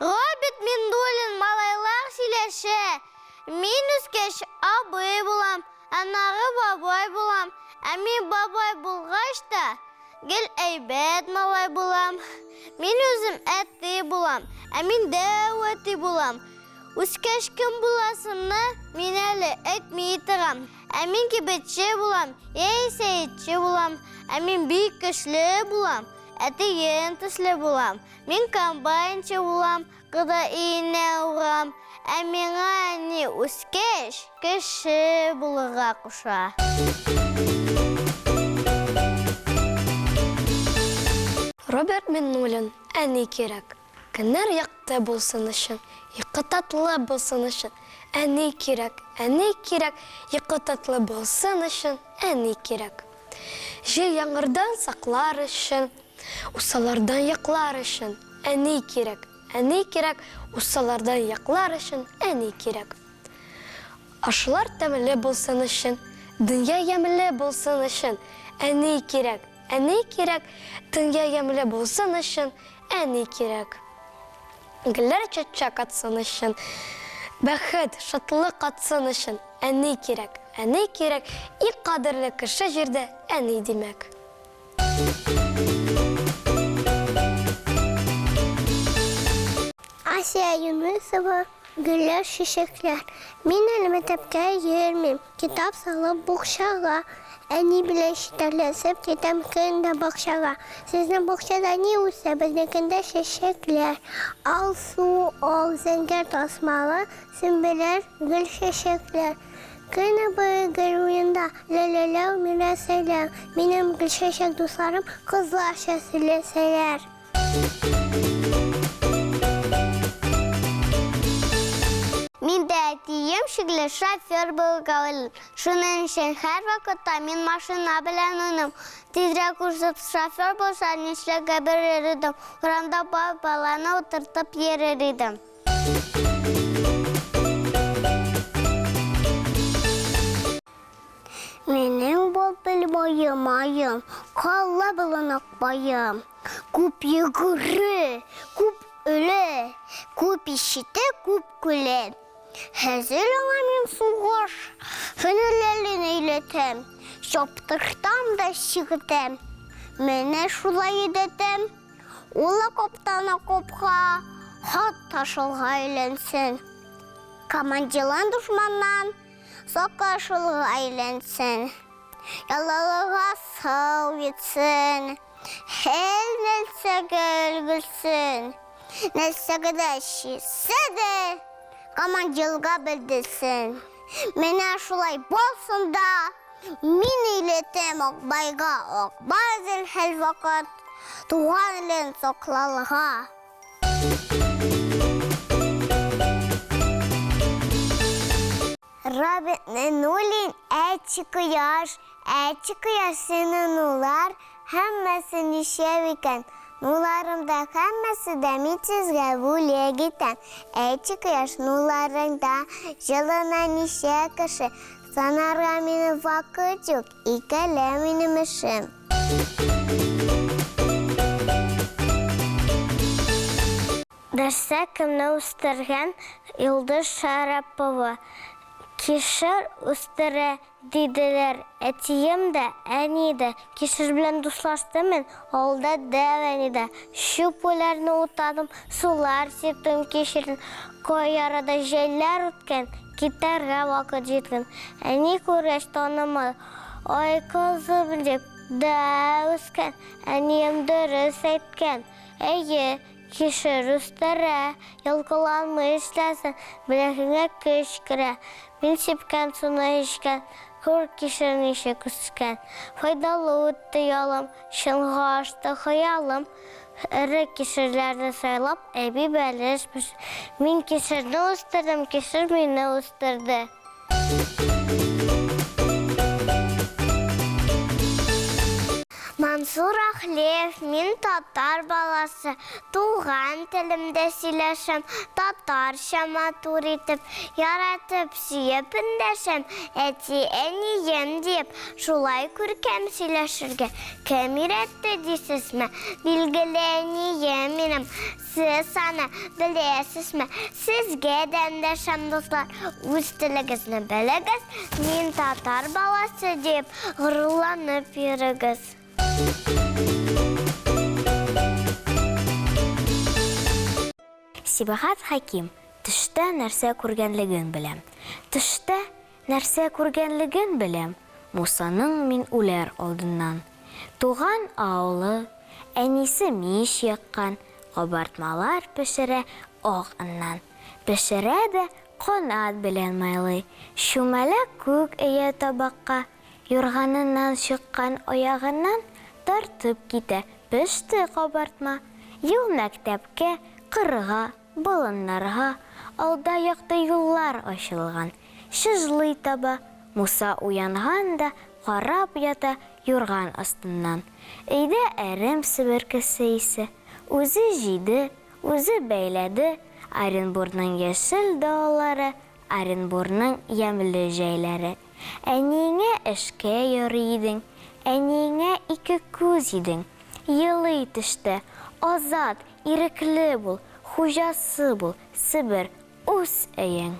Роберт Миндулин малайлар сөйләшә. Мин үскәч абый булам, аннары бабай булам. Ә мин бабай булгач та, гел әйбәт малай булам. Мин үзем әти булам, ә мин дәү әти булам. Үскәч кем буласымны мин әле әйтми торам. Ә мин кибетче булам, яисә итче булам. Ә мин бик көчле булам, әтием төсле булам. Мин комбайнчы булам, кода өенә урам. Ә миңа әни үскәч, кеше булырга куша. Роберт Миннуллин, Әни кирәк. Көннәр якты булсын өчен, йокы татлы булсын өчен, әни кирәк, әни кирәк, йокы татлы булсын өчен, әни кирәк. Җил-яңгырдан саклар өчен, усаллардан яклар өчен, әни кирәк, әни кирәк, усаллардан яклар өчен, әни кирәк. Ашлар тәмле булсын өчен, дөнья ямьле булсын өчен, әни кирәк, әни кирәк, дөнья ямьле булсын өчен, әни кирәк. Гөлләр чәчәк атсын өчен, бәхет, шатлык атсын өчен, әни кирәк, әни кирәк, иң кадерле кеше җирдә әни димәк. Асия Юнысова, Гөлләр, чәчәкләр. Мин әле мәктәпкә йөрмим, Китап салып букчага. Әни белән читәрләшеп китәм көн дә бакчага. Сезнең бакчада ни үсә? Безнекендә чәчәкләр. Алсу, ак, зәңгәр тасмалы Сөмбеләр, гөл чәчәкләр. Көне буе гөл уенда, Лә-лә-ләү, мирәсәләр. Минем гөл чәчәк дусларым Кызларча сөйләсәләр. Мин дә әтием шикле шофер булырга уйлыйм. Шуның өчен һәрвакытта мин машина белән уйныйм. Тизрәк үсеп шофер булса, нишләргә белер идем. Урамда бар баланы утыртып йөрер идем. Минем былбыл баем аем, Калла болын акбаем. Күп йөгерә, күп үлә, Күп ишетә, күп көлә. Хәзер аңа мин сугыш Һөнәрләрен өйрәтәм, Чаптыртам да чигетәм. Менә шулай йөдәтәм. Ул окоптан окопка Хат ташырга өйрәнсен. Командирын дошманнан Сакашылга әйләнсен, Ялалыга сау йитсен, Һәр нәрсәгә өлгерсен, Нәрсәгә дә чизсә дә, Командирга белдерсен. Менә шулай булсын да, Мин өйрәтәм Акбайга, Акбай әзер һәрвакыт Туган илен сакларга. Роберт Миннуллин, Әйтче кояш, әйтче кояш, синең нулар һәммәсе ничәү икән? Нуларымда һәммәсе дә мин сезгә бүләк итәм. Әйтче кояш, нуларыңда җылына ничә кеше? Санарга минем вакыт юк, икеле минем эшем. Берсе кемне үстергән Йолдыз Шәрәпова. Кишер үстерә, диделәр. Әтием дә, әни дә. Кишер белән дуслаштым мин, авылда дәү әни дә. Чүп үләрне утадым, сулар сиптем кишерне. Кай арада җәйләр үткән, китәргә вакыт җиткән. Әни күргәч танымады. Ай, кызым, дип, дәү үскән. Әнием дөрес әйткән. Әйе, кишер үстерә, йолкыланмый эшләсәң, беләгеңә көч керә. Мин сипкән суны эчкән, күр кишер ничек үскән. Файдалы үтте ялым, чынга ашты хыялым. Эре кишерләрне сайлап, әби бәлеш пешерде. Мин кишерне үстердем, кишер мине үстерде. Мансур Ахлеев, Мин татар баласы, туган телемдә сөйләшәм, татарча матур итеп, яратып, сөеп эндәшәм, әти-әнием диеп, шулай күркәм сөйләшергә кем өйрәтте дисезме? Билгеле, әнием минем. Сез аны беләсезме? Сезгә дә эндәшәм, дуслар, үз телегезне белегез, мин татар баласы дип горурланып йөрегез. Сибгат Хәким, Төштә нәрсә күргәнлеген беләм. Төштә нәрсә күргәнлеген беләм, Мусаның мин үләр алдыннан. Туган авылы, әнисе мич яккан, кабартмалар пешерә ак оннан. Пешерә дә канат белән майлый, чүмәлә күк өя табакка, юрганыннан чыккан аягыннан тартып китә, пеште кабартма. Юл мәктәпкә, кырга, Болыннарга алда якты юллар ачылган. Чыжлый таба. Муса уянган да карап ята юрган астыннан. Өйдә әрем себеркесе исе. Үзе җыйды, үзе бәйләде Оренбурның яшел далалары, Оренбурның ямьле җәйләре. Әниеңә эшкә йөри идең, әниеңә ике күз идең. Елый төште. Азат, ирекле бул, хуҗасы бул, Себер, үз өең.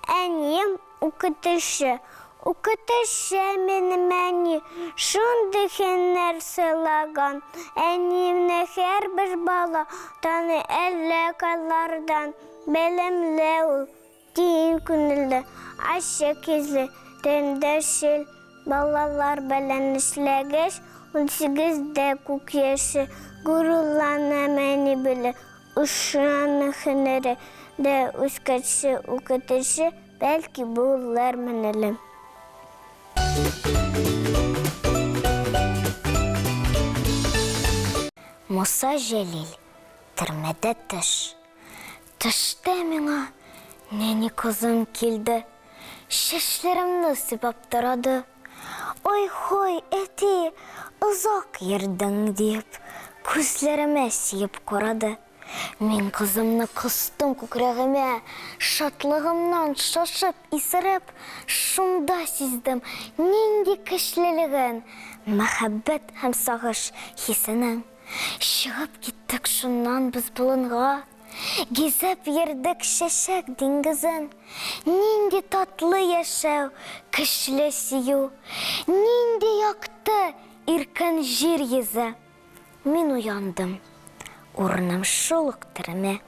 Әнием укытучы. Укытучы минем әни, шундый һөнәр сайлаган. Әниемне һәрбер бала таный әллә кайлардан. Белемле ул, Киң күңелле, ачык йөзле, тәмдәшчел балалар белән эшләгәч, 18 дә күк яше, горурланам әни белән. Ышану һөнәре дә үскәче укытучы, бәлки, булырмын әле. Муса Җәлил, Төрмәдә төш. Төштә миңа нәни кызым килде, Чәчләремне сыйпап тарады. Ай-һай, әти, озак йөрдең, диеп, Күзләремә сөеп карады. Мин кызымны кыстым күкрәгемә, Шатлыгымнан шашып, исереп, Шунда сиздем нинди көчлелеген Мәхәббәт һәм сагыш хисенең. Чыгып киттек шуннан без болынга, Гизеп йөрдек чәчәк диңгезен. Нинди татлы яшәү, көчле сөю, Нинди якты, иркен җир йөзе. Мин уяндым, урыным шул ук төрмә,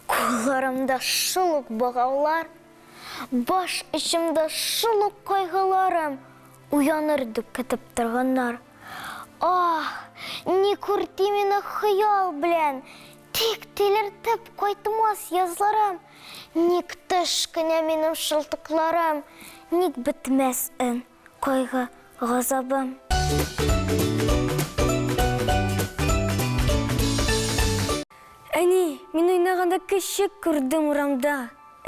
Кулларымда шул ук богаулар, Баш очымда шул ук кайгыларым, Уяныр дип көтеп торганнар. Аһ, ни күрти мине хыял белән, Тик тилертеп кайтмас язларым, Ник төш кенә минем шылтыкларым, Ник бетмәс өн, кайгы, газабым. Әни, мин уйнаганда көчек күрдем урамда.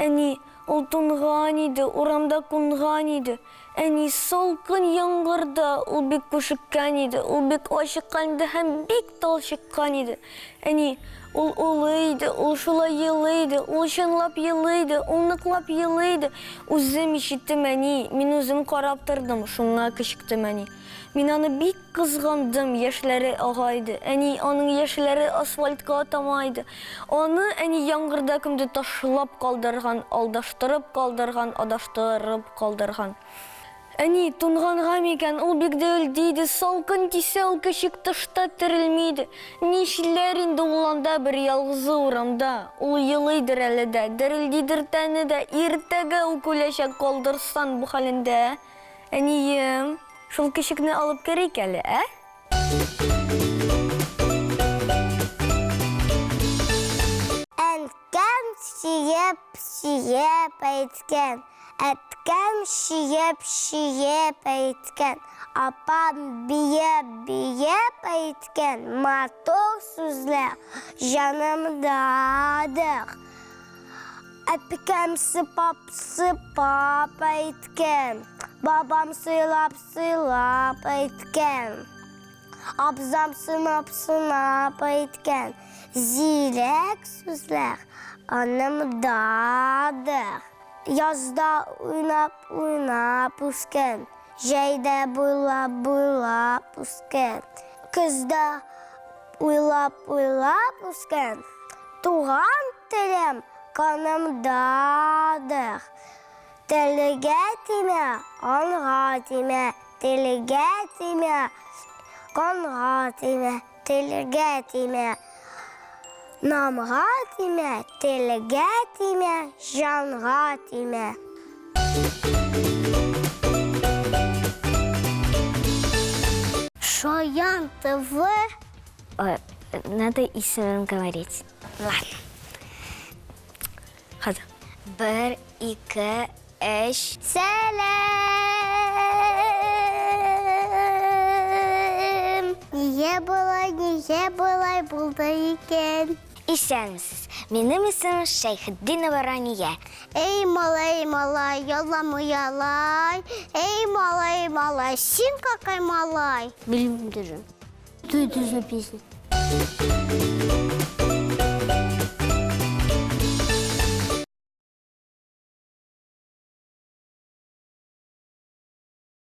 Әни, ул тунган иде, урамда кунган иде. Әни, салкын яңгырда ул бик күшеккән иде, ул бик ачыккан иде һәм бик талчыккан иде. Әни, ул улый иде, ул шулай елый иде, ул чынлап елый иде, ул ныклап елый иде. Үзем ишеттем, әни, мин үзем карап тордым, шуңа көчектем, әни. Мин аны бик кызгандым, яшьләре ага иде. Әни, аның яшьләре асфальтка тама иде. Аны, әни, яңгырда кемдер ташлап калдырган, алдаштырып калдырган, адаштырып калдырган. Әни, тунганга микән, ул бик дерелди иде, салкын тисә, ул көчек тышта терелми иде. Нишләр инде ул анда берьялгызы урамда? Ул елыйдыр әле дә, дерелдидер тәне дә, иртәгә үк үләчәк калдырсан бу хәлендә, ә? Әнием, шул көчекне алып керик әле, ә? Әнкәм сөеп-сөеп әйткән, әткәм чөеп-чөеп әйткән, апам биеп-биеп әйткән матур сүзләр җанымдадыр. Әткәм сыпап-сыпап әйткән, бабам сыйлап-сыйлап әйткән, абзам сынап-сынап әйткән зирәк сүзләр анымдадыр. Язда уйнап-уйнап үскән, җәйдә буйлап-буйлап үскән, көздә уйлап-уйлап үскән туган телем канымдадыр. Телгә тимә, анга тимә, телгә тимә, канга тимә, телгә тимә, намга тимә, телгә тимә, җанга тимә. Шаян ТВ. Ой, надо исемем говорить. Ладно. Хәзер. Бер, ике, өч. Сәлам! Нигә болай, нигә болай булды икән? Исәнмесез. Минем исемем Шәйхетдинова Рания. Эй, малай, малай, яламый алай. Эй, малай, малай, син какой малай? Белмим даже. Что это за песня?